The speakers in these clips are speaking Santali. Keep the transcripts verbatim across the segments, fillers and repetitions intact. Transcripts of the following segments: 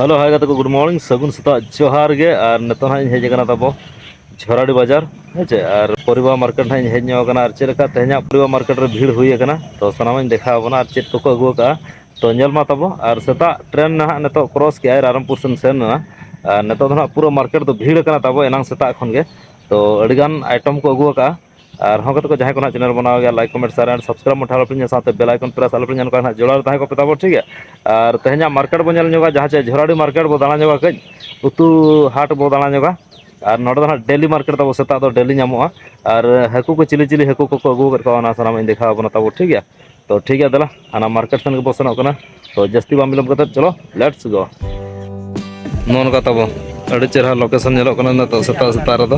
Hello, hi ᱜᱟᱛᱮ ᱠᱚ, good morning, ᱥᱟᱹᱜᱩᱱ ᱥᱮᱛᱟᱜ, ᱡᱚᱦᱟᱨ ᱜᱮ᱾ ᱟᱨ ᱱᱤᱛᱚᱜ ᱦᱟᱸᱜ ᱤᱧ ᱦᱮᱡ ᱟᱠᱟᱱᱟ ᱛᱟᱵᱚ ᱡᱷᱚᱨᱟᱰᱤ ᱵᱟᱡᱟᱨ, ᱦᱮᱸ ᱪᱮ? ᱟᱨ ᱯᱚᱨᱤᱵᱟ ᱢᱟᱨᱠᱮᱴ ᱦᱟᱸᱜ ᱤᱧ ᱦᱮᱡ ᱧᱚᱜ ᱟᱠᱟᱱᱟ᱾ ᱟᱨ ᱪᱮᱫ ᱞᱮᱠᱟ ᱛᱮᱦᱮᱧᱟᱜ ᱯᱚᱨᱤᱵᱟ ᱢᱟᱨᱠᱮᱴ ᱨᱮ ᱵᱷᱤᱲ ᱦᱩᱭ ᱟᱠᱟᱱᱟ, ᱛᱚ ᱥᱟᱱᱟᱢᱟᱜ ᱤᱧ ᱫᱮᱠᱷᱟᱣ ᱟᱵᱚᱱᱟ᱾ ᱟᱨ ᱪᱮᱫ ᱠᱚᱠᱚ ᱟᱹᱜᱩ ᱟᱠᱟᱜᱼᱟ, ᱛᱚ ᱧᱮᱞ ᱢᱟ ᱛᱟᱵᱚ᱾ ᱟᱨ ᱥᱮᱛᱟᱜ ᱴᱨᱮᱱ ᱱᱟᱦᱟᱜ ᱱᱤᱛᱚᱜ ᱠᱨᱚᱥ ᱠᱮᱜᱼᱟᱭ, ᱨᱟᱭᱨᱚᱝᱯᱩᱨ ᱥᱮᱱ ᱥᱮᱱ ᱮᱱᱟ᱾ ᱟᱨ ᱱᱤᱛᱚᱜ ᱫᱚ ᱱᱟᱦᱟᱜ ᱯᱩᱨᱟᱹ ᱢᱟᱨᱠᱮᱴ ᱫᱚ ᱵᱷᱤᱲ ᱟᱠᱟᱱᱟ ᱛᱟᱵᱚ ᱮᱱᱟᱝ ᱥᱮᱛᱟᱜ ᱠᱷᱚᱱ ᱜᱮ᱾ ᱛᱚ ᱟᱹᱰᱤᱜᱟᱱ ᱟᱭᱴᱮᱢ ᱠᱚ ᱟᱹᱜᱩ ᱟᱠᱟᱜᱼᱟ᱾ ᱟᱨ ᱦᱚᱸ ᱜᱟᱛᱮ ᱠᱚ, ᱡᱟᱦᱟᱸᱭ ᱠᱚ ᱱᱟᱦᱟᱜ ᱪᱮᱱᱮᱞ ᱵᱮᱱᱟᱣ ᱜᱮᱭᱟ, like, comment, share and subscribe ᱢᱟ ᱟᱞᱚᱯᱮ ᱦᱤᱲᱤᱧᱟ, ᱥᱟᱶᱛᱮ ᱵᱮᱞ ᱟᱭᱠᱚᱱ ᱯᱨᱮᱥ ᱟᱞᱚᱯᱮ ᱦᱤᱲᱤᱧᱟ, ᱱᱚᱝᱠᱟ ᱱᱟᱦᱟᱜ ᱡᱚᱲᱟᱣ ᱨᱮ ᱛᱟᱦᱮᱸ ᱠᱚᱜ ᱯᱮ ᱛᱟᱵᱚ, ᱴᱷᱤᱠ ᱜᱮᱭᱟ? ᱟᱨ ᱛᱮᱦᱮᱧᱟᱜ ᱢᱟᱨᱠᱮᱴ ᱵᱚᱱ ᱧᱮᱞ ᱧᱚᱜᱟ, ᱡᱟᱦᱟᱸ ᱪᱮ ᱡᱷᱚᱨᱟᱰᱤ ᱢᱟᱨᱠᱮᱴ ᱵᱚ ᱫᱟᱬᱟ ᱧᱚᱜᱟ, ᱠᱟᱹᱡ ᱩᱛᱩ ᱦᱟᱴ ᱵᱚ ᱫᱟᱬᱟ ᱧᱚᱜᱟ᱾ ᱟᱨ ᱱᱚᱰᱮ ᱫᱚ ᱱᱟᱦᱟᱜ ᱰᱮᱞᱤ ᱢᱟᱨᱠᱮᱴ ᱛᱟᱵᱚ, ᱥᱮᱛᱟᱜ ᱫᱚ ᱰᱮᱞᱤ ᱧᱟᱢᱚᱜᱼᱟ᱾ ᱟᱨ ᱦᱟᱹᱠᱩ ᱠᱚ ᱪᱤᱞᱤ ᱪᱤᱞᱤ ᱦᱟᱹᱠᱩ ᱠᱚᱠᱚ ᱟᱹᱜᱩ ᱟᱠᱟᱫ ᱠᱚᱣᱟ, ᱚᱱᱟ ᱥᱟᱱᱟᱢᱟᱜ ᱤᱧ ᱫᱮᱠᱷᱟᱣ ᱟᱵᱚᱱᱟ ᱛᱟᱵᱚ, ᱴᱷᱤᱠ ᱜᱮᱭᱟ? ᱛᱚ ᱴᱷᱤᱠ ᱜᱮᱭᱟ, ᱫᱮᱞᱟ ᱦᱟᱱᱟ ᱢᱟᱨᱠᱮᱴ ᱥᱮᱱ ᱜᱮᱵᱚ ᱥᱮᱱᱚᱜ ᱠᱟᱱᱟ᱾ ᱛᱚ ᱡᱟᱹᱥᱛᱤ ᱵᱟᱝ ᱵᱤᱞᱚᱢ ᱠᱟᱛᱮ ᱪᱚᱞᱚ, let's go᱾ ᱱᱚᱜᱼᱚ ᱱᱚᱝᱠᱟ ᱛᱟᱵᱚ ᱟᱹᱰᱤ ᱪᱮᱦᱨᱟ ᱞᱳᱠᱮᱥᱚᱱ ᱧᱮᱞᱚᱜ ᱠᱟᱱᱟ ᱱᱤᱛᱚᱜ ᱥᱮᱛᱟᱜ ᱥᱮᱛᱟᱜ ᱨᱮᱫᱚ᱾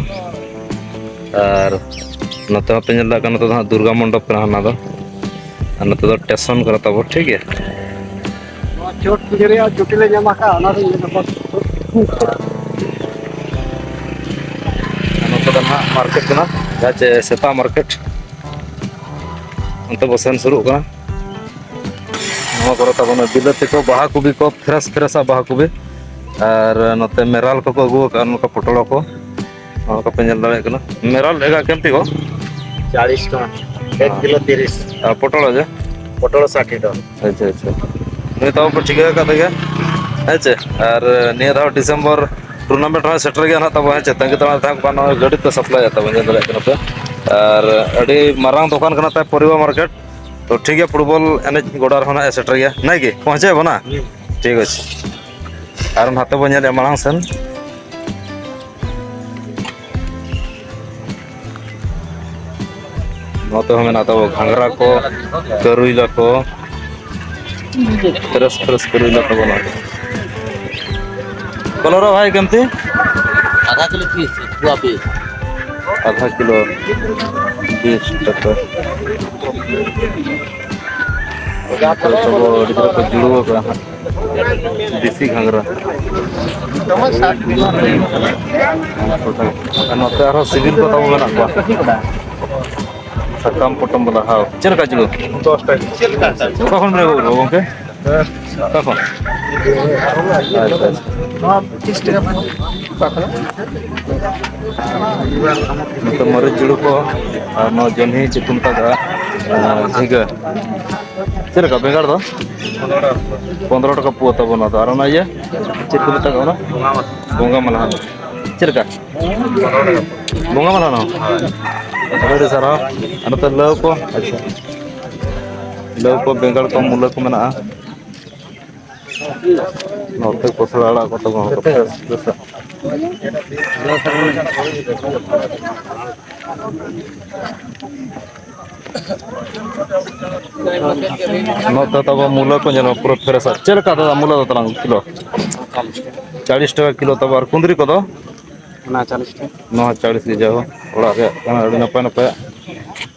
ᱟᱨ ᱱᱚᱛᱮ ᱦᱚᱸᱯᱮ ᱧᱮᱞ ᱫᱟᱲᱮᱭᱟᱜ ᱠᱟᱱᱟ, ᱱᱚᱛᱮ ᱫᱚ ᱦᱟᱸᱜ ᱫᱩᱨᱜᱟ ᱢᱚᱱᱰᱚᱯ ᱠᱟᱱᱟ ᱦᱟᱱᱟ ᱫᱚ᱾ ᱟᱨ ᱱᱚᱛᱮ ᱫᱚ ᱥᱴᱮᱥᱚᱱ ᱠᱟᱱᱟ ᱛᱟᱵᱚ, ᱴᱷᱤᱠ ᱜᱮᱭᱟ᱾ ᱱᱚᱣᱟ ᱪᱚᱴ ᱯᱩᱡᱟᱹ ᱨᱮᱭᱟᱜ ᱪᱩᱴᱤ ᱞᱮ ᱧᱟᱢ ᱟᱠᱟᱫᱼᱟ, ᱚᱱᱟ ᱨᱮ ᱤᱧ ᱫᱚ ᱱᱚᱛᱮ ᱫᱚ ᱱᱟᱦᱟᱜ ᱢᱟᱨᱠᱮᱴ ᱠᱟᱱᱟ, ᱡᱟᱦᱟᱸ ᱪᱮ ᱥᱮᱛᱟ ᱢᱟᱨᱠᱮᱴ᱾ ᱚᱱᱛᱮ ᱵᱚ ᱥᱮᱱ ᱥᱩᱨᱩᱜ ᱠᱟᱱᱟ᱾ ᱱᱚᱣᱟ ᱠᱚᱨᱮ ᱛᱟᱵᱚᱱ ᱵᱤᱞᱟᱹᱛᱤ ᱠᱚ, ᱵᱟᱦᱟ ᱠᱚᱵᱤ ᱠᱚ, ᱯᱷᱨᱮᱥ ᱯᱷᱨᱮᱥᱟᱜ ᱵᱟᱦᱟ ᱠᱚᱵᱤ᱾ ᱟᱨ ᱱᱚᱛᱮ ᱢᱮᱨᱟᱞ ᱠᱚᱠᱚ ᱟᱹᱜᱩ ᱟᱠᱟᱫᱼᱟ, ᱱᱚᱝᱠᱟ ᱯᱚᱴᱚᱞ ᱠᱚ᱾ ᱱᱚᱣᱟ ᱠᱚᱯᱮ ᱧᱮᱞ ᱫᱟᱲᱮᱭᱟᱜ ᱠᱟᱱᱟ, ᱢᱮᱨᱟᱞ ᱮᱜᱟ ᱠᱮᱢᱛᱤ ᱠᱚ? ᱪᱟᱞᱤᱥ ᱴᱟᱠᱟ, ᱮᱠ ᱠᱤᱞᱳ ᱛᱤᱨᱤᱥ᱾ ᱟᱨ ᱯᱚᱴᱚᱞ ᱟᱡᱟ? ᱯᱚᱴᱚᱞ ᱥᱟᱴᱷ ᱴᱟᱠᱟ᱾ ᱟᱪᱪᱷᱟ, ᱟᱪᱪᱷᱟ᱾ ᱱᱤᱭᱟᱹ ᱛᱟᱵᱚ ᱯᱮ ᱴᱷᱤᱠᱟᱹ ᱟᱠᱟᱫ ᱜᱮᱭᱟ, ᱦᱮᱸ ᱪᱮ? ᱟᱨ ᱱᱤᱭᱟᱹ ᱫᱷᱟᱣ ᱰᱤᱥᱮᱢᱵᱚᱨ ᱴᱩᱨᱱᱟᱢᱮᱱᱴ ᱦᱚᱸ ᱥᱮᱴᱮᱨ ᱜᱮᱭᱟ ᱱᱟᱦᱟᱜ ᱛᱟᱵᱚ, ᱦᱮᱸ ᱪᱮ? ᱛᱟᱺᱜᱤ ᱛᱟᱲᱟᱜ ᱛᱟᱦᱮᱸ ᱠᱚᱜ ᱯᱮ, ᱱᱚᱜᱼᱚᱭ ᱜᱟᱹᱰᱤ ᱛᱮ ᱥᱟᱯᱞᱟᱭᱮᱫ ᱛᱟᱵᱚᱱ, ᱧᱮᱞ ᱫᱟᱲᱮᱭᱟᱜ ᱠᱟᱱᱟ ᱯᱮ᱾ ᱟᱨ ᱟᱹᱰᱤ ᱢᱟᱨᱟᱝ ᱫᱚᱠᱟᱱ ᱠᱟᱱᱟ ᱛᱟᱭ ᱯᱚᱨᱤᱵᱟ ᱢᱟᱨᱠᱮᱴ᱾ ᱛᱚ ᱴᱷᱤᱠ ᱜᱮᱭᱟ, ᱯᱷᱩᱴᱵᱚᱞ ᱮᱱᱮᱡ ᱜᱚᱰᱟ ᱨᱮᱦᱚᱸ ᱱᱟᱦᱟᱜ ᱮ ᱥᱮᱴᱮᱨ ᱜᱮᱭᱟ, ᱱᱟᱭ ᱜᱮ ᱯᱚᱦᱪᱮ ᱵᱚᱱᱟ᱾ ᱦᱩᱸ᱾ ᱴᱷᱤᱠ ᱟᱪᱷᱮ, ᱟᱨ ᱱᱟᱛᱮ ᱵᱚᱱ ᱧᱮᱞᱮᱫᱼᱟ ᱢᱟᱲᱟᱝ ᱥᱮᱱ᱾ ᱱᱚᱛᱮ ᱦᱚᱸ ᱢᱮᱱᱟᱜ ᱛᱟᱵᱚ ᱜᱷᱟᱸᱜᱽᱨᱟ ᱠᱚ, ᱠᱟᱹᱨᱩᱭᱞᱟ ᱠᱚ, ᱯᱷᱨᱮᱥ ᱯᱷᱨᱮᱥ ᱠᱟᱹᱨᱩᱭᱞᱟ ᱛᱟᱵᱚ ᱱᱚᱣᱟ ᱫᱚ᱾ ᱠᱚᱞᱚᱨᱟ ᱵᱷᱟᱭ ᱠᱮᱢᱛᱤ? ᱟᱫᱷᱟ ᱠᱤᱞᱳ ᱯᱤᱥ, ᱯᱩᱨᱟ ᱯᱤᱥ᱾ ᱟᱫᱷᱟ ᱠᱤᱞᱳ ᱵᱤᱥ ᱴᱟᱠᱟ᱾ ᱱᱤᱛᱚᱜ ᱛᱟᱵᱚ ᱟᱹᱰᱤ ᱪᱮᱦᱨᱟ ᱠᱚ ᱡᱩᱲᱟᱹᱣ ᱟᱠᱟᱫᱟ ᱦᱟᱸᱜ᱾ ᱫᱮᱥᱤ ᱜᱷᱟᱸᱜᱽᱨᱟ᱾ ᱟᱨ ᱱᱚᱛᱮ ᱟᱨᱦᱚᱸ ᱥᱤᱵᱤᱞ ᱠᱚ ᱛᱟᱵᱚ ᱢᱮᱱᱟᱜ ᱠᱚᱣᱟ᱾ ᱥᱟᱠᱟᱢ ᱯᱚᱴᱚᱢ ᱵᱟᱞᱟ, ᱦᱟᱣ᱾ ᱪᱮᱫ ᱞᱮᱠᱟ ᱠᱤᱞᱳ? ᱫᱚᱥ ᱴᱟᱠᱟ᱾ ᱚᱠᱟ ᱠᱷᱚᱱ ᱵᱮᱱ ᱟᱹᱜᱩ ᱠᱟᱫᱟ ᱜᱚᱢᱠᱮ? ᱚᱠᱟ ᱠᱷᱚᱱ? ᱟᱪᱪᱷᱟ, ᱟᱪᱪᱷᱟ᱾ ᱱᱚᱣᱟ ᱯᱚᱸᱪᱤᱥ ᱴᱟᱠᱟ ᱯᱟᱣ᱾ ᱚᱠᱟ ᱠᱷᱚᱱ? ᱱᱚᱛᱮ ᱢᱟᱹᱨᱤᱪ ᱡᱩᱲᱩ ᱠᱚ ᱟᱨ ᱱᱚᱣᱟ ᱡᱚᱱᱦᱤ, ᱪᱮᱫ ᱠᱚ ᱢᱮᱛᱟᱜᱼᱟ, ᱟᱨ ᱡᱷᱤᱸᱜᱟᱹ᱾ ᱪᱮᱫ ᱞᱮᱠᱟ ᱵᱮᱸᱜᱟᱲ ᱫᱚ? ᱯᱚᱱᱨᱚ ᱴᱟᱠᱟ ᱯᱩᱣᱟᱹ ᱛᱟᱵᱚᱱ ᱚᱱᱟ ᱫᱚ᱾ ᱟᱨ ᱚᱱᱟ ᱤᱭᱟᱹ ᱪᱮᱫ ᱠᱚ ᱢᱮᱛᱟᱜᱼᱟ ᱚᱱᱟ? ᱵᱚᱸᱜᱟ ᱢᱟᱞᱦᱟᱱ᱾ ᱪᱮᱫ ᱞᱮᱠᱟ? ᱵᱚᱸᱜᱟ ᱢᱟᱞᱦᱟᱱ ᱦᱚᱸ? ᱟᱹᱰᱤ ᱟᱹᱰᱤ ᱥᱟᱨᱦᱟᱣ᱾ ᱟᱨ ᱱᱚᱛᱮ ᱞᱟᱹᱣ ᱠᱚ, ᱟᱪᱪᱷᱟ, ᱞᱟᱹᱣ ᱠᱚ, ᱵᱮᱸᱜᱟᱲ ᱠᱚ, ᱢᱩᱞᱟᱹ ᱠᱚ ᱢᱮᱱᱟᱜᱼᱟ᱾ ᱱᱚᱛᱮ ᱠᱚᱥᱲᱟ ᱟᱲᱟᱜ ᱠᱚ ᱛᱟᱵᱚᱱ ᱠᱚ ᱯᱷᱨᱮᱥ ᱯᱷᱨᱮᱥ ᱟᱜ᱾ ᱱᱚᱛᱮ ᱛᱟᱵᱚ ᱢᱩᱞᱟᱹ ᱠᱚ ᱧᱮᱞᱚᱜ ᱯᱩᱨᱟᱹ ᱯᱷᱨᱮᱥ ᱟᱜ᱾ ᱪᱮᱫ ᱞᱮᱠᱟ ᱫᱟᱫᱟ ᱢᱩᱞᱟᱹ ᱫᱚ ᱛᱟᱞᱟᱝ ᱠᱤᱞᱳ? ᱪᱟᱞᱤᱥ ᱴᱟᱠᱟ ᱠᱤᱞᱳ ᱛᱟᱵᱚ᱾ ᱟᱨ ᱠᱩᱸᱫᱽᱨᱤ ᱠᱚᱫᱚ? ᱚᱱᱟ ᱪᱟᱞᱤᱥ ᱴᱟᱠᱟ᱾ ᱱᱚᱣᱟ ᱪᱟᱞᱤᱥ ᱜᱮ ᱡᱟᱭᱦᱳᱠ, ᱚᱲᱟᱜ ᱨᱮᱭᱟᱜ ᱠᱟᱱᱟ, ᱟᱹᱰᱤ ᱱᱟᱯᱟᱭ ᱱᱟᱯᱟᱭᱟᱜ᱾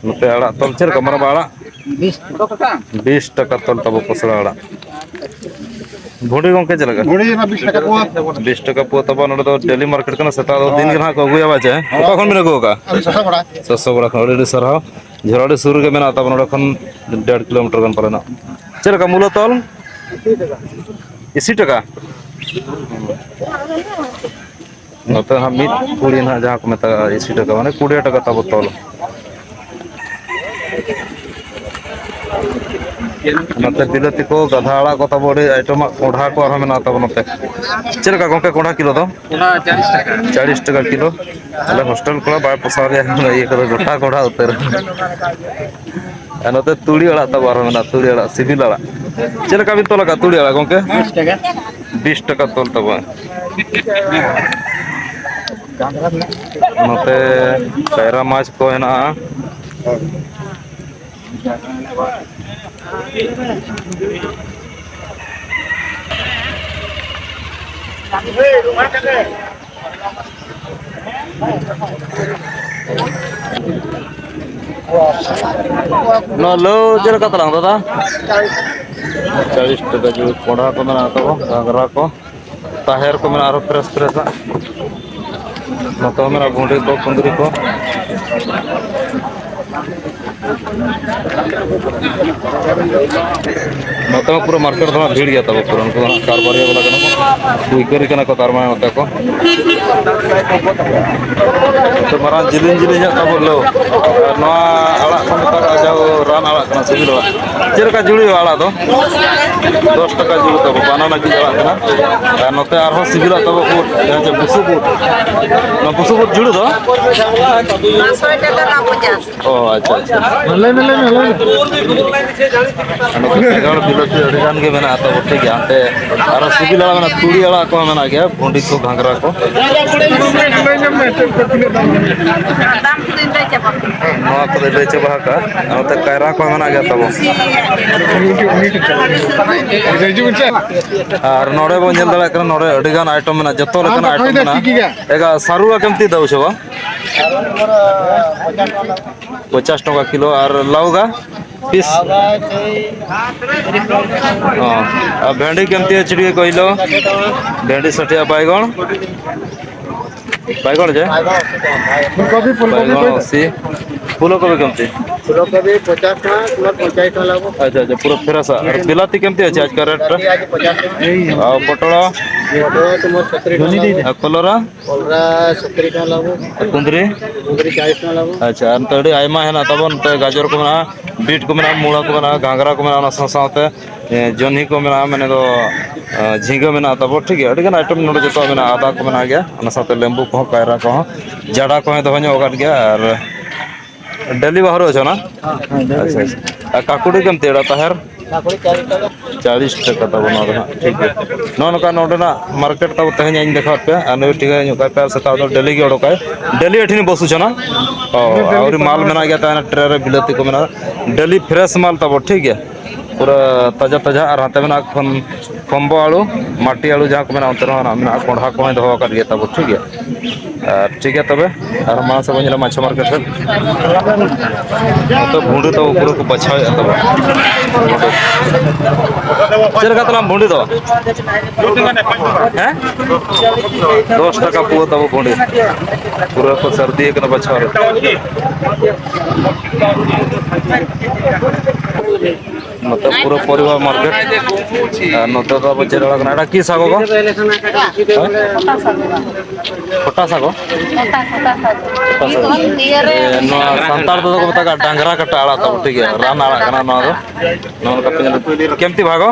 ᱱᱚᱛᱮ ᱟᱲᱟᱜ ᱛᱚᱞ ᱪᱮᱫ ᱞᱮᱠᱟ ᱢᱟᱨᱟᱝᱵᱟ ᱟᱲᱟᱜ? ᱵᱤᱥ ᱴᱟᱠᱟ᱾ ᱵᱤᱥ ᱴᱟᱠᱟ ᱛᱚᱞ ᱛᱟᱵᱚ ᱠᱚᱥᱲᱟ ᱟᱲᱟᱜ᱾ ᱵᱷᱩᱸᱰᱤ ᱜᱚᱝᱠᱮ ᱪᱮᱫ ᱞᱮᱠᱟ? ᱵᱷᱩᱸᱰᱤ ᱢᱟ ᱵᱤᱥ ᱴᱟᱠᱟ ᱯᱳᱣᱟ᱾ ᱵᱤᱥ ᱴᱟᱠᱟ ᱯᱳᱣᱟ ᱛᱟᱵᱚ᱾ ᱱᱚᱰᱮ ᱫᱚ ᱰᱮᱞᱤ ᱢᱟᱨᱠᱮᱴ ᱠᱟᱱᱟ, ᱥᱮᱛᱟᱜ ᱫᱚ ᱫᱤᱱ ᱜᱮ ᱱᱟᱦᱟᱜ ᱠᱚ ᱟᱹᱜᱩᱭᱟ, ᱵᱟᱪᱮ? ᱚᱠᱟ ᱠᱷᱚᱱ ᱵᱤᱱ ᱟᱹᱜᱩ ᱟᱠᱟᱫᱼᱟ? ᱟᱞᱮ ᱥᱚᱥᱚ ᱜᱚᱲᱟ᱾ ᱥᱚᱥᱚ ᱜᱚᱲᱟ ᱠᱷᱚᱱ᱾ ᱟᱹᱰᱤ ᱟᱹᱰᱤ ᱥᱟᱨᱦᱟᱣ᱾ ᱡᱷᱚᱨᱟᱰᱤ ᱥᱩᱨ ᱨᱮᱜᱮ ᱢᱮᱱᱟᱜ ᱛᱟᱵᱚᱱᱟ, ᱱᱚᱰᱮ ᱠᱷᱚᱱ ᱰᱮᱲ ᱠᱤᱞᱳᱢᱤᱴᱟᱨ ᱜᱟᱱ ᱯᱟᱞᱮᱱᱚᱜ᱾ ᱪᱮᱫ ᱞᱮᱠᱟ ᱢᱩᱞᱟᱹ ᱛᱚᱞ? ᱤᱥᱤ ᱴᱟᱠᱟ᱾ ᱱᱚᱛᱮ ᱦᱟᱸᱜ ᱢᱤᱫ ᱠᱩᱲᱤ ᱱᱟᱦᱟᱜ ᱡᱟᱦᱟᱸ ᱠᱚ ᱢᱮᱛᱟᱜᱼᱟ ᱤᱥᱤ ᱴᱟᱠᱟ, ᱢᱟᱱᱮ ᱠᱩᱲᱤ ᱴᱟᱠᱟ ᱛᱟᱵᱚ ᱛᱚᱞ᱾ ᱱᱚᱛᱮ ᱵᱤᱞᱟᱹᱛᱤ ᱠᱚ, ᱜᱟᱫᱷᱟ ᱟᱲᱟᱜ ᱠᱚ ᱛᱟᱵᱚ, ᱟᱹᱰᱤ ᱟᱭᱴᱮᱢᱟᱜ ᱠᱚᱸᱰᱷᱟ ᱠᱚ ᱟᱨᱦᱚᱸ ᱢᱮᱱᱟᱜ ᱛᱟᱵᱚ ᱱᱚᱛᱮ᱾ ᱪᱮᱫ ᱞᱮᱠᱟ ᱜᱚᱝᱠᱮ ᱠᱚᱸᱰᱷᱟ ᱠᱤᱞᱳ ᱫᱚ? ᱚᱱᱟ ᱪᱟᱞᱤᱥ ᱴᱟᱠᱟ᱾ ᱪᱟᱞᱤᱥ ᱴᱟᱠᱟ ᱠᱤᱞᱳ᱾ ᱟᱞᱮ ᱦᱳᱥᱴᱮᱞ ᱠᱚᱲᱟ ᱵᱟᱭ ᱯᱚᱥᱟᱣ ᱞᱮᱭᱟ ᱤᱭᱟᱹ ᱠᱚᱫᱚ, ᱜᱚᱴᱟ ᱠᱚᱸᱰᱷᱟ ᱩᱛᱟᱹᱨ᱾ ᱟᱨ ᱱᱚᱛᱮ ᱛᱩᱲᱤ ᱟᱲᱟᱜ ᱛᱟᱵᱚ ᱟᱨᱦᱚᱸ ᱢᱮᱱᱟᱜᱼᱟ, ᱛᱩᱲᱤ ᱟᱲᱟᱜ, ᱥᱤᱵᱤᱞ ᱟᱲᱟᱜ᱾ ᱪᱮᱫ ᱞᱮᱠᱟ ᱵᱤᱱ ᱛᱚᱞ ᱟᱠᱟᱫ ᱛᱩᱲᱤ ᱟᱲᱟᱜ ᱜᱚᱝᱠᱮ? ᱵᱤᱥ ᱴᱟᱠᱟ᱾ ᱵᱤᱥ ᱴᱟᱠᱟ ᱛᱚᱞ ᱛᱟᱵᱚ᱾ ᱱᱚᱛᱮ ᱠᱟᱭᱨᱟ ᱢᱟᱪ ᱠᱚ ᱦᱮᱱᱟᱜᱼᱟ᱾ ᱱᱚᱣᱟ ᱞᱟᱹᱣ ᱪᱮᱫ ᱞᱮᱠᱟ ᱛᱟᱞᱟᱝ ᱫᱟᱫᱟ? ᱪᱟᱞᱤᱥ ᱴᱟᱠᱟ ᱡᱩᱲ᱾ ᱠᱚᱸᱰᱷᱟ ᱠᱚ ᱢᱮᱱᱟᱜ ᱛᱟᱵᱚ, ᱜᱷᱟᱸᱜᱽᱨᱟ ᱠᱚ, ᱛᱟᱦᱮᱨ ᱠᱚ ᱢᱮᱱᱟᱜᱼᱟ ᱟᱨᱚ ᱯᱷᱨᱮᱥ ᱯᱷᱨᱮᱥ ᱟᱜ᱾ ᱱᱚᱛᱮ ᱦᱚᱸ ᱢᱮᱱᱟᱜᱼᱟ ᱵᱷᱩᱸᱰᱤ ᱠᱚ, ᱠᱩᱸᱫᱽᱨᱤ ᱠᱚ᱾ ᱱᱚᱛᱮ ᱦᱚᱸ ᱯᱩᱨᱟᱹ ᱢᱟᱨᱠᱮᱴ ᱫᱚ ᱦᱟᱸᱜ ᱵᱷᱤᱲ ᱜᱮᱭᱟ ᱛᱟᱵᱚ, ᱯᱩᱨᱟᱹ ᱩᱱᱠᱩ ᱫᱚ ᱦᱟᱸᱜ ᱠᱟᱨᱵᱟᱨᱤᱭᱟᱹ ᱵᱟᱞᱟ ᱠᱟᱱᱟ ᱠᱚ, ᱯᱟᱹᱭᱠᱟᱹᱨᱤ ᱠᱟᱱᱟ ᱠᱚ, ᱛᱟᱨ ᱢᱟᱱᱮ ᱱᱚᱛᱮ ᱠᱚ᱾ ᱱᱚᱛᱮ ᱢᱟᱨᱟᱝ ᱡᱤᱞᱤᱧ ᱡᱤᱞᱤᱧᱟᱜ ᱛᱟᱵᱚ ᱞᱟᱹᱣ᱾ ᱟᱨ ᱱᱚᱣᱟ ᱟᱲᱟᱜ ᱠᱚ ᱢᱮᱛᱟᱜᱼᱟ ᱡᱟᱦᱟᱸ ᱨᱟᱱ ᱟᱲᱟᱜ ᱠᱟᱱᱟ, ᱥᱤᱵᱤᱞ ᱟᱲᱟᱜ᱾ ᱪᱮᱫ ᱞᱮᱠᱟ ᱡᱩᱲᱤ ᱟᱲᱟᱜ ᱫᱚ? ᱫᱚᱥ ᱴᱟᱠᱟ ᱡᱩᱲᱤ ᱛᱟᱵᱚ, ᱵᱟᱱᱟ ᱱᱟᱹᱠᱤᱡ ᱟᱲᱟᱜ ᱠᱟᱱᱟ᱾ ᱟᱨ ᱱᱚᱛᱮ ᱟᱨᱦᱚᱸ ᱥᱤᱵᱤᱞᱟᱜ ᱛᱟᱵᱚ ᱩᱫ, ᱡᱟᱦᱟᱸ ᱪᱮ ᱵᱩᱥᱩᱵ ᱩᱫ᱾ ᱱᱚᱣᱟ ᱵᱩᱥᱩᱵ ᱩᱫ ᱡᱩᱲᱤ ᱫᱚ? ᱯᱟᱸᱪᱥᱚ ᱴᱟᱠᱟ ᱨᱮᱱᱟᱜ ᱯᱚᱧᱪᱟᱥ᱾ ᱚ, ᱟᱪᱪᱷᱟ, ᱟᱪᱪᱷᱟ᱾ ᱞᱟᱹᱭ ᱢᱮ, ᱞᱟᱹᱭ ᱢᱮ, ᱞᱟᱹᱭ ᱢᱮ᱾ ᱱᱚᱛᱮ ᱵᱮᱸᱜᱟᱲ ᱵᱤᱞᱟᱹᱛᱤ ᱟᱹᱰᱤ ᱜᱟᱱ ᱜᱮ ᱢᱮᱱᱟᱜᱼᱟ ᱛᱟᱵᱚ, ᱴᱷᱤᱠ ᱜᱮᱭᱟ᱾ ᱦᱟᱱᱛᱮ ᱟᱨᱚ ᱥᱤᱵᱤᱞ ᱟᱲᱟᱜ ᱢᱮᱱᱟᱜᱼᱟ, ᱛᱩᱲᱤ ᱟᱲᱟᱜ ᱠᱚᱦᱚᱸ ᱢᱮᱱᱟᱜ ᱜᱮᱭᱟ, ᱵᱷᱩᱸᱰᱤ ᱠᱚ, ᱜᱷᱟᱸᱜᱽᱨᱟ ᱠᱚ᱾ ᱫᱟᱢ ᱠᱚᱫᱚᱧ ᱞᱟᱹᱭ ᱪᱟᱵᱟ ᱠᱮᱫᱟ᱾ ᱱᱚᱣᱟ ᱠᱚᱫᱚ ᱞᱟᱹᱭ ᱪᱟᱵᱟ ᱟᱠᱟᱫᱼᱟ᱾ ᱱᱚᱛᱮ ᱠᱟᱭᱨᱟ ᱠᱚᱦᱚᱸ ᱢᱮᱱᱟᱜ ᱜᱮᱭᱟ ᱛᱟᱵᱚ᱾ ᱟᱨ ᱱᱚᱰᱮ ᱵᱚᱱ ᱧᱮᱞ ᱫᱟᱲᱮᱭᱟᱜ ᱠᱟᱱᱟ, ᱱᱚᱰᱮ ᱟᱹᱰᱤ ᱜᱟᱱ item ᱢᱮᱱᱟᱜᱼᱟ, ᱡᱚᱛᱚ ᱞᱮᱠᱟᱱᱟᱜ item ᱢᱮᱱᱟᱜᱼᱟ᱾ ᱮᱜᱟ ᱥᱟᱹᱨᱩ ᱠᱮᱢᱛᱤ ᱫᱟᱣ ᱥᱮ ᱵᱟᱝ? ᱯᱚᱪᱟᱥ ᱴᱟᱠᱟ ᱠᱤᱞᱳ᱾ ᱟᱨ ᱞᱟᱣᱜᱟ ᱯᱤᱥ? ᱚ, ᱟᱨ ᱵᱷᱮᱱᱰᱤ ᱠᱮᱢᱛᱤ ᱪᱷᱤᱲᱤᱭᱟᱹ ᱠᱚ ᱦᱤᱞᱳ? ᱵᱷᱮᱱᱰᱤ ᱥᱟᱴᱷᱤᱭᱟ, ᱵᱟᱭᱜᱚᱱ? ᱵᱟᱭᱜᱚᱱ ᱡᱮ? ᱯᱷᱩᱞᱠᱚᱯᱤ, ᱯᱷᱩᱞᱠᱚᱯᱤ ᱵᱟᱭᱜᱚᱱ ᱠᱚ ᱤᱫᱤ᱾ ᱚᱥᱤ᱾ ᱯᱷᱩᱞᱠᱚᱯᱤ ᱠᱮᱢᱛᱤ? ᱯᱷᱩᱞᱠᱚᱯᱤ ᱯᱚᱪᱟᱥ ᱴᱟᱠᱟ, ᱛᱳᱢᱟᱨ ᱯᱚᱧᱪᱟᱥ ᱴᱟᱠᱟ ᱞᱟᱜᱵᱷᱟᱜ᱾ ᱟᱪᱪᱷᱟ, ᱟᱪᱪᱷᱟ, ᱯᱩᱨᱟᱹ fresh ᱟᱜ᱾ ᱟᱨ ᱵᱤᱞᱟᱛᱤ ᱠᱮᱢᱛᱤ ᱟᱪᱪᱷᱟ, ᱟᱡᱠᱟ rate ᱨᱮ? ᱵᱤᱞᱟᱛᱤ ᱟᱡ ᱯᱚᱪᱟᱥ ᱴᱟᱠᱟ᱾ ᱟᱨ ᱯᱚᱴᱚᱞ? ᱯᱚᱴᱚᱞ ᱛᱳᱢᱟᱨ ᱥᱚᱛᱛᱨᱤ ᱴᱟᱠᱟ ᱞᱟᱜᱵᱷᱟᱜ᱾ ᱟᱨ ᱠᱚᱞᱨᱟ? ᱠᱚᱞᱨᱟ ᱥᱚᱛᱛᱨᱤ ᱴᱟᱠᱟ ᱞᱟᱜᱵᱷᱟᱜ᱾ ᱟᱨ ᱠᱩᱸᱫᱽᱨᱤ? ᱠᱩᱸᱫᱽᱨᱤ ᱪᱟᱞᱤᱥ ᱴᱟᱠᱟ ᱞᱟᱜᱵᱷᱟᱜ᱾ ᱟᱪᱪᱷᱟ, ᱟᱨ ᱱᱚᱛᱮ ᱟᱹᱰᱤ ᱟᱭᱢᱟ ᱦᱮᱱᱟᱜ ᱛᱟᱵᱚᱱ, ᱱᱚᱛᱮ ᱜᱟᱡᱚᱨ ᱠᱚ ᱢᱮᱱᱟᱜᱼᱟ, ᱵᱤᱴ ᱠᱚ ᱢᱮᱱᱟᱜᱼᱟ, ᱢᱩᱲᱟ ᱠᱚ ᱢᱮᱱᱟᱜᱼᱟ, ᱜᱷᱟᱸᱜᱽᱨᱟ ᱠᱚ ᱢᱮᱱᱟᱜᱼᱟ, ᱚᱱᱟ ᱥᱟᱶ ᱥᱟᱶᱛᱮ, ᱮ, ᱡᱚᱱᱦᱤ ᱠᱚ ᱢᱮᱱᱟᱜᱼᱟ, ᱢᱮᱱ ᱫᱚ, ᱮ, ᱡᱷᱤᱸᱜᱟᱹ ᱢᱮᱱᱟᱜᱼᱟ ᱛᱟᱵᱚ, ᱴᱷᱤᱠ ᱜᱮᱭᱟ, ᱟᱹᱰᱤ ᱜᱟᱱ item ᱱᱚᱰᱮ ᱡᱚᱛᱚᱣᱟᱜ ᱢᱮᱱᱟᱜᱼᱟ, ᱟᱫᱟ ᱠᱚ ᱢᱮᱱᱟᱜ ᱜᱮᱭᱟ, ᱚᱱᱟ ᱥᱟᱶᱛᱮ ᱞᱮᱵᱩ ᱠᱚᱦᱚᱸ, ᱠᱟᱭᱨᱟ ᱠᱚᱦᱚᱸ, ᱡᱟᱰᱟ ᱠᱚᱦᱚᱸ ᱫᱚᱦᱚ ᱧᱚᱜ ᱟᱠᱟᱫ ᱜᱮᱭᱟ᱾ ᱟᱨ ᱰᱟᱹᱞᱤ ᱵᱟᱦᱟ ᱨᱮ ᱚᱪᱚᱜ ᱱᱟ? ᱦᱮᱸ, ᱰᱟᱹᱞᱤ᱾ ᱟᱪᱪᱷᱟ, ᱟᱪᱪᱷᱟ᱾ ᱟᱨ ᱠᱟᱠᱩᱲᱤ ᱠᱚᱢᱛᱤ ᱮᱲᱟ ᱛᱟᱦᱮᱨ? ᱠᱟᱠᱩᱲᱤ ᱪᱟᱞᱤᱥ ᱴᱟᱠᱟ᱾ ᱪᱟᱞᱤᱥ ᱴᱟᱠᱟ ᱛᱟᱵᱚᱱ ᱱᱚᱣᱟ ᱫᱚ ᱦᱟᱸᱜ, ᱴᱷᱤᱠ ᱜᱮᱭᱟ᱾ ᱱᱚᱜᱼᱚ ᱱᱚᱝᱠᱟ ᱱᱚᱰᱮᱱᱟᱜ market ᱛᱟᱵᱚ ᱛᱮᱦᱮᱧ ᱤᱧ ᱫᱮᱠᱷᱟᱣᱟᱫ ᱯᱮᱭᱟ, ᱟᱨ ᱱᱩᱭ ᱴᱷᱤᱠᱟᱹ ᱧᱚᱜ ᱠᱟᱭ ᱯᱮ, ᱟᱨ ᱥᱮᱛᱟᱜ ᱫᱚ ᱰᱟᱹᱞᱤ ᱜᱮ ᱚᱰᱚᱠᱟᱭ, ᱰᱟᱹᱞᱤ ᱟᱹᱴᱷᱤᱱ ᱵᱚᱥᱩ ᱪᱚᱱᱟ᱾ ᱚ, ᱟᱹᱣᱨᱤ ᱢᱟᱞ ᱢᱮᱱᱟᱜ ᱜᱮᱭᱟ, ᱛᱟᱦᱮᱱᱟ ᱴᱨᱮ ᱨᱮ ᱵᱤᱞᱟᱹᱛᱤ ᱠᱚ ᱢᱮᱱᱟᱜᱼᱟ, ᱰᱟᱹᱞᱤ fresh ᱢᱟᱞ ᱛᱟᱵᱚ, ᱴᱷᱤᱠ ᱜᱮᱭᱟ, ᱯᱩᱨᱟᱹ ᱛᱟᱡᱟ ᱛᱟᱡᱟ᱾ ᱟᱨ ᱦᱟᱱᱛᱮ ᱢᱮᱱᱟᱜᱼᱟ ᱠᱷᱚᱱ ᱠᱚᱢᱵᱚ ᱟᱹᱞᱩ, ᱢᱟᱹᱴᱤ ᱟᱹᱞᱩ ᱡᱟᱦᱟᱸ ᱠᱚ ᱢᱮᱱᱟ, ᱚᱱᱛᱮ ᱨᱮᱦᱚᱸ ᱱᱟᱜ ᱢᱮᱱᱟᱜᱼᱟ᱾ ᱠᱚᱸᱰᱷᱟ ᱠᱚᱦᱚᱸᱭ ᱫᱚᱦᱚ ᱟᱠᱟᱫ ᱜᱮᱭᱟ ᱛᱟᱵᱚ, ᱴᱷᱤᱠ ᱜᱮᱭᱟ᱾ ᱟᱨ ᱴᱷᱤᱠ ᱜᱮᱭᱟ ᱛᱚᱵᱮ, ᱟᱨ ᱢᱟᱲᱟᱝ ᱥᱮᱫ ᱵᱚᱱ ᱧᱮᱞᱟ ᱢᱟᱪᱷᱟ ᱢᱟᱨᱠᱮᱴ ᱨᱮ᱾ ᱱᱚᱛᱮ ᱵᱷᱩᱸᱰᱤ ᱛᱟᱵᱚ ᱯᱩᱨᱟᱹ ᱠᱚ ᱵᱟᱪᱷᱟᱣᱮᱫᱼᱟ ᱛᱟᱵᱚ᱾ ᱪᱮᱫ ᱞᱮᱠᱟ ᱛᱟᱞᱟᱝ ᱵᱷᱩᱸᱰᱤ ᱫᱚ? ᱦᱮᱸ? ᱫᱚᱥ ᱴᱟᱠᱟ ᱯᱩᱣᱟᱹ ᱛᱟᱵᱚ ᱵᱷᱩᱸᱰᱤ᱾ ᱯᱩᱨᱟᱹ ᱠᱚ ᱥᱟᱹᱨᱫᱤ ᱟᱠᱟᱱᱟ ᱵᱟᱪᱷᱟᱣ ᱨᱮ᱾ ᱱᱚᱛᱮ ᱯᱩᱨᱟᱹ ᱯᱚᱨᱤᱵᱟᱨ ᱢᱟᱨᱠᱮᱴ᱾ ᱟᱨ ᱱᱚᱛᱮ ᱫᱚ ᱟᱵᱚ ᱪᱮᱫ ᱟᱲᱟᱜ ᱠᱟᱱᱟ? ᱮᱴᱟᱜ ᱠᱤ ᱥᱟᱜᱚ ᱜᱚ? ᱦᱮᱸ? ᱠᱚᱴᱟ ᱥᱟᱜᱚ᱾ ᱠᱚᱴᱟ ᱥᱟᱜᱚ᱾ ᱠᱚᱴᱟ ᱥᱟᱜᱚ᱾ ᱮ, ᱱᱚᱣᱟ ᱥᱟᱱᱛᱟᱲ ᱛᱮᱫᱚ ᱠᱚ ᱢᱮᱛᱟᱜ ᱠᱟᱱᱟ ᱰᱟᱝᱨᱟ ᱠᱟᱴᱟ ᱟᱲᱟᱜ ᱛᱟᱵᱚ, ᱴᱷᱤᱠ ᱜᱮᱭᱟ? ᱨᱟᱱ ᱟᱲᱟᱜ ᱠᱟᱱᱟ ᱱᱚᱣᱟ ᱫᱚ᱾ ᱱᱚᱜᱼᱚ ᱱᱚᱝᱠᱟ ᱯᱮ ᱧᱮᱞ᱾ ᱠᱮᱢᱛᱤ ᱵᱷᱟᱜᱚ?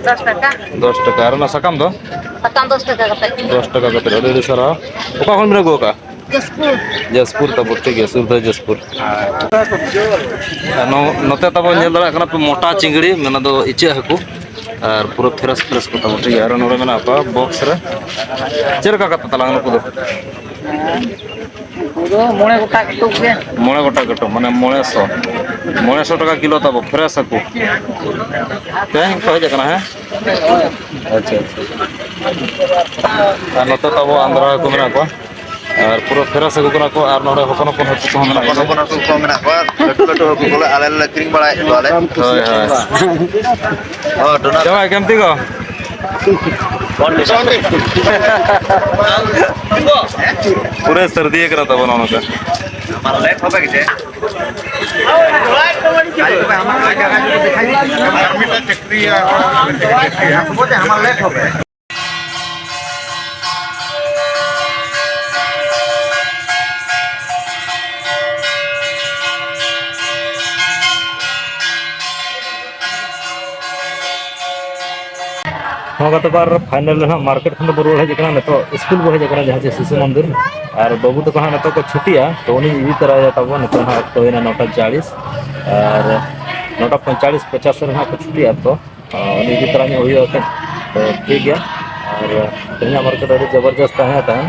ᱫᱚᱥ ᱴᱟᱠᱟ᱾ ᱫᱚᱥ ᱴᱟᱠᱟ᱾ ᱟᱨ ᱚᱱᱟ ᱥᱟᱠᱟᱢ ᱫᱚ? ᱥᱟᱠᱟᱢ ᱫᱚᱥ ᱴᱟᱠᱟ ᱠᱟᱛᱮ᱾ ᱫᱚᱥ ᱴᱟᱠᱟ ᱠᱟᱛᱮ᱾ ᱟᱹᱰᱤ ᱟᱹᱰᱤ ᱥᱟᱨᱦᱟᱣ᱾ ᱚᱠᱟ ᱠᱷᱚᱱ ᱵᱤᱱ ᱟᱹᱜᱩ ᱟᱠᱟᱫᱼᱟ? ᱡᱟᱹᱥᱯᱩᱨ᱾ ᱡᱟᱹᱥᱯᱩᱨ ᱛᱟᱵᱚ, ᱴᱷᱤᱠ ᱜᱮᱭᱟ, ᱥᱩᱨ ᱫᱚ ᱡᱟᱹᱥᱯᱩᱨ᱾ ᱟᱨ ᱱᱚ-, ᱱᱚᱛᱮ ᱛᱟᱵᱚ ᱧᱮᱞ ᱫᱟᱲᱮᱭᱟᱜ ᱠᱟᱱᱟ ᱯᱮ, ᱢᱚᱴᱟ ᱪᱤᱝᱲᱤ, ᱢᱮᱱᱟ ᱫᱚ ᱤᱪᱟᱹᱜ ᱦᱟᱹᱠᱩ, ᱟᱨ ᱯᱩᱨᱟᱹ ᱯᱷᱨᱮᱥ ᱯᱷᱨᱮᱥ ᱠᱚ ᱛᱟᱵᱚ, ᱴᱷᱤᱠ ᱜᱮᱭᱟ᱾ ᱟᱨ ᱱᱚᱰᱮ ᱢᱮᱱᱟᱜ ᱠᱚᱣᱟ ᱵᱚᱠᱥ ᱨᱮ᱾ ᱪᱮᱫ ᱞᱮᱠᱟ ᱠᱟᱛᱮ ᱛᱟᱞᱟᱝ ᱱᱩᱠᱩ ᱫᱚ? ᱩᱱᱠᱩ ᱫᱚ ᱢᱚᱬᱮ ᱜᱚᱴᱟ ᱠᱟᱹᱴᱩᱵ ᱜᱮ᱾ ᱢᱚᱬᱮ ᱜᱚᱴᱟ ᱠᱟᱹᱴᱩᱵ, ᱢᱟᱱᱮ ᱢᱚᱬᱮ ᱥᱚ, ᱢᱚᱬᱮ ᱥᱚ ᱴᱟᱠᱟ ᱠᱤᱞᱳ ᱛᱟᱵᱚ, ᱯᱷᱨᱮᱥ ᱦᱟᱹᱠᱩ᱾ ᱛᱮᱦᱮᱧ ᱠᱚ ᱦᱮᱡ ᱟᱠᱟᱱᱟ, ᱦᱮᱸ? ᱟᱪᱪᱷᱟ, ᱟᱪᱪᱷᱟ᱾ ᱟᱨ ᱱᱚᱛᱮ ᱛᱟᱵᱚ ᱟᱱᱫᱷᱨᱟ ᱦᱟᱹᱠᱩ ᱢᱮᱱᱟᱜ ᱠᱚᱣᱟ᱾ ᱟᱨ ᱯᱩᱨᱟᱹ ᱯᱷᱮᱨᱟᱥ ᱟᱹᱜᱩ ᱠᱟᱱᱟ ᱠᱚ, ᱟᱨ ᱱᱚᱰᱮ ᱦᱚᱯᱚᱱ ᱦᱚᱯᱚᱱ ᱦᱟᱹᱠᱩ ᱠᱚᱦᱚᱸ ᱢᱮᱱᱟᱜ ᱠᱚᱣᱟ᱾ ᱦᱚᱯᱚᱱ ᱦᱚᱯᱚᱱ ᱦᱟᱹᱠᱩ ᱠᱚᱦᱚᱸ ᱢᱮᱱᱟᱜ ᱠᱚᱣᱟ, ᱞᱟᱹᱴᱩ ᱞᱟᱹᱴᱩ ᱦᱟᱹᱠᱩ ᱠᱚᱞᱮ ᱟᱞᱮ ᱞᱮ ᱟᱹᱠᱷᱨᱤᱧ ᱵᱟᱲᱟᱭᱮᱫ ᱠᱚᱣᱟ ᱞᱮ᱾ ᱦᱳᱭ, ᱦᱳᱭ᱾ ᱦᱳᱭ, ᱰᱚᱱᱟᱨ᱾ ᱡᱟᱶᱟᱭ ᱠᱮᱢᱛᱤ ᱠᱚ? ᱯᱩᱨᱟᱹ ᱥᱟᱹᱨᱫᱤ ᱟᱠᱟᱱᱟ ᱛᱟᱵᱚᱱ ᱱᱚᱜᱼᱚ ᱱᱚᱝᱠᱟ᱾ ᱟᱢᱟᱜ ᱞᱮᱴ ᱦᱚᱵᱮ ᱜᱮ᱾ ᱟᱨ ᱢᱤᱫᱴᱟᱝ ᱪᱟᱹᱠᱨᱤᱭᱟ᱾ ᱱᱚᱣᱟ ᱠᱟᱛᱮ ᱟᱵᱟᱨ ᱯᱷᱟᱭᱱᱟᱞ ᱨᱮ ᱦᱟᱸᱜ ᱢᱟᱨᱠᱮᱴ ᱠᱷᱚᱱ ᱫᱚ ᱵᱚᱱ ᱨᱩᱣᱟᱹᱲ ᱦᱮᱡ ᱟᱠᱟᱱᱟ᱾ ᱱᱤᱛᱚᱜ ᱥᱠᱩᱞ ᱵᱚᱱ ᱦᱮᱡ ᱟᱠᱟᱱᱟ, ᱡᱟᱦᱟᱸ ᱪᱮ ᱥᱤᱥᱩ ᱢᱚᱱᱫᱤᱨ᱾ ᱟᱨ ᱵᱟᱹᱵᱩ ᱛᱟᱠᱚ ᱦᱟᱸᱜ ᱱᱤᱛᱚᱜ ᱠᱚ ᱪᱷᱩᱴᱤᱜᱼᱟ, ᱛᱚ ᱩᱱᱤᱧ ᱤᱫᱤ ᱛᱚᱨᱟᱭᱟ ᱛᱟᱵᱚᱱ᱾ ᱱᱤᱛᱚᱜ ᱦᱟᱸᱜ ᱚᱠᱛᱚ ᱦᱩᱭᱱᱟ ᱱᱚᱴᱟ ᱪᱟᱲᱤᱥ᱾ ᱟᱨ ᱱᱚᱴᱟ ᱯᱚᱸᱭᱛᱟᱞᱤᱥ ᱯᱚᱪᱟᱥ ᱨᱮ ᱦᱟᱸᱜ ᱠᱚ ᱪᱷᱩᱴᱤᱜᱼᱟ᱾ ᱛᱚ ᱟᱨ ᱩᱱᱤ ᱤᱫᱤ ᱛᱚᱨᱟ ᱧᱚᱜ ᱦᱩᱭᱩᱜᱼᱟ ᱮᱱᱛᱮᱫ᱾ ᱛᱚ, ᱴᱷᱤᱠ ᱜᱮᱭᱟ᱾ ᱟᱨ ᱛᱮᱦᱮᱧᱟᱜ ᱢᱟᱨᱠᱮᱴ ᱟᱹᱰᱤ ᱡᱚᱵᱚᱨᱡᱚᱥᱛ ᱛᱟᱦᱮᱸ ᱠᱟᱱᱟ᱾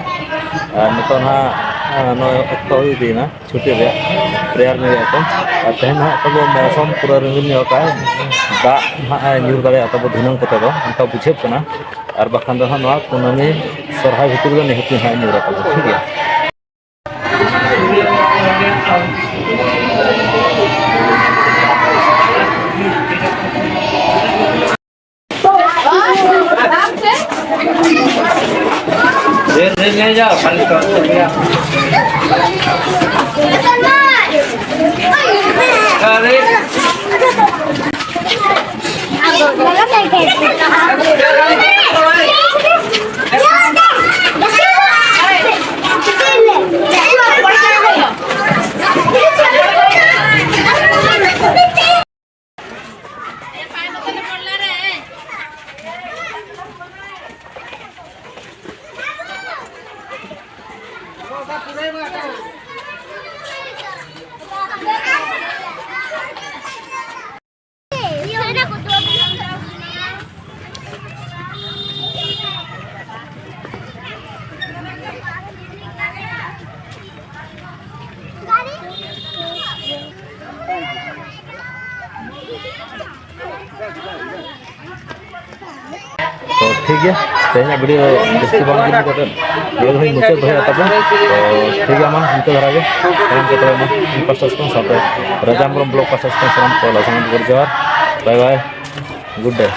ᱟᱨ ᱱᱤᱛᱚᱜ ᱱᱟᱦᱟᱜ, ᱟᱨ ᱱᱚᱜᱼᱚᱭ ᱚᱠᱛᱚ ᱦᱩᱭ ᱤᱫᱤᱭᱮᱱᱟ ᱪᱷᱩᱴᱤ ᱨᱮᱭᱟᱜ, ᱯᱨᱮᱭᱟᱨ ᱧᱚᱜ ᱨᱮᱭᱟᱜ ᱠᱚ᱾ ᱟᱨ ᱛᱮᱦᱮᱧ ᱱᱟᱦᱟᱜ ᱛᱟᱵᱚ ᱢᱳᱥᱚᱢ ᱯᱩᱨᱟᱹ ᱨᱤᱢᱤᱞ ᱧᱚᱜ ᱠᱟᱜᱼᱟᱭ, ᱫᱟᱜ ᱱᱟᱦᱟᱜ ᱮ ᱧᱩᱨ ᱫᱟᱲᱮᱭᱟᱜᱼᱟ ᱛᱟᱵᱚ ᱫᱷᱤᱱᱟᱹᱝ ᱠᱚᱛᱮ ᱫᱚ, ᱚᱱᱠᱟ ᱵᱩᱡᱷᱟᱹᱜ ᱠᱟᱱᱟ᱾ ᱟᱨ ᱵᱟᱠᱷᱟᱱ ᱫᱚ ᱱᱟᱦᱟᱜ ᱱᱚᱣᱟ ᱠᱩᱱᱟᱹᱢᱤ ᱥᱚᱨᱦᱟᱭ ᱵᱷᱤᱛᱤᱨ ᱨᱮ ᱱᱤᱦᱟᱹᱛ ᱜᱮ ᱱᱟᱦᱟᱜ ᱧᱩᱨ ᱟᱠᱟᱫᱟ, ᱴᱷᱤᱠ ᱜᱮᱭᱟ᱾ धीरे धीरे ले जाओ, खाली कर दो भैया। अरे। ᱛᱚ ᱴᱷᱤᱠ ᱜᱮᱭᱟ, ᱛᱮᱦᱮᱧᱟᱜ ᱵᱷᱤᱰᱤᱭᱳ ᱡᱟᱹᱥᱛᱤ ᱵᱟᱝ ᱡᱤᱞᱤᱧ ᱠᱟᱛᱮ ᱱᱤᱭᱟᱹ ᱫᱷᱟᱣ ᱤᱧ ᱢᱩᱪᱟᱹᱫ ᱫᱚᱦᱚᱭᱟ ᱛᱟᱵᱚᱱ᱾ ᱛᱚ ᱴᱷᱤᱠ ᱜᱮᱭᱟ, ᱢᱟ ᱤᱱᱠᱟᱹ ᱫᱷᱟᱨᱟ ᱜᱮ᱾ ᱥᱟᱱᱟᱢ ᱠᱚ ᱛᱚᱵᱮ ᱢᱟ ᱤᱧ ᱯᱟᱥᱴᱟ ᱥᱮᱫ ᱠᱷᱚᱱ ᱥᱟᱶᱛᱮ ᱨᱟᱡᱟ ᱦᱮᱢᱵᱨᱚᱢ ᱵᱞᱚᱜ ᱯᱟᱥᱴᱟ ᱥᱮᱫ ᱠᱷᱚᱱ ᱥᱟᱱᱟᱢ ᱠᱚ ᱞᱟᱥᱟᱱ ᱜᱚᱰ ᱡᱚᱦᱟᱨ᱾ ᱵᱟᱭ ᱵᱟᱭ, ᱜᱩᱰ ᱰᱮ᱾